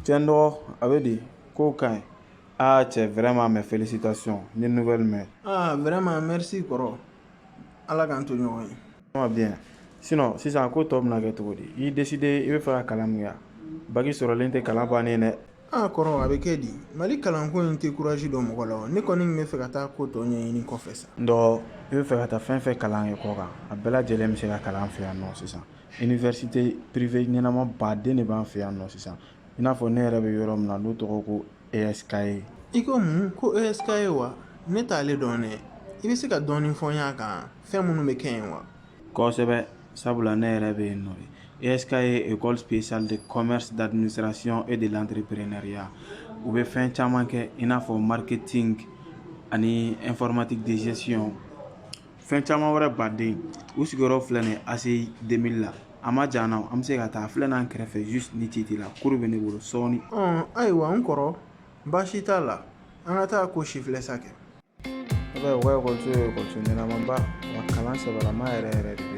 Cɛ n dɔgɔ, a bɛ di? Kow ka ɲi? Aa cɛ, vraiment, mes félicitations, n ye nouvelle mɛn. Ah, vraiment, merci kɔrɔ. Ala k'an to ɲɔgɔn ye. Vraiment bien. Sinon sisan ko tɔ bɛna kɛ cogo di? I y'i décidé i bɛ fɛ ka kalan min kɛ, bac sɔrɔlen tɛ kalan bannen dɛ. Ah kɔrɔ, a bɛ kɛ di? Mali kalanko in tɛ courage don mɔgɔ la o. Ne kɔni bɛ fɛ ka taa ko tɔ ɲɛɲini kɔfɛ sa. N dɔgɔ, i bɛ fɛ ka taa fɛn fɛn kalan kɛ kɔ kan, a bɛɛ lajɛlen bɛ se ka kalan an fɛ yan nɔ sisan. Université privée ɲɛnama baden de b'an fɛ yan nɔ sisan, i n'a fɔ ne yɛrɛ bɛ yɔrɔ min na, n'o tɔgɔ ko ESKE. I ko mun? Ko ESKE wa? Ne t'ale dɔn dɛ. I bɛ se ka dɔɔnin fɔ n y'a kan, fɛn minnu bɛ kɛ yen wa? Kosɛbɛ, sabula ne yɛrɛ bɛ yen nɔ de. ESKE ye École spéciale de commerce, d'administration et de l'entrepreneuriat. U bɛ fɛn caman kɛ, i n'a fɔ marketing ani informatique de gestion, fɛn caman wɛrɛ baden. U sigiyɔrɔ filɛ nin ye ACI 2000 la, a ma jan na. An bɛ se ka taa, a filɛ n'an kɛrɛfɛ juste. Ni ci t'i la, cours bɛ ne bolo sɔɔni. Ɔn, ayiwa n kɔrɔ, baasi t'a la. An ka taa ko si filɛ sa kɛ. U ka ekɔliso ye ekɔliso ɲɛnamaba wa, kalan sɛbɛlama yɛrɛ yɛrɛ de bɛ.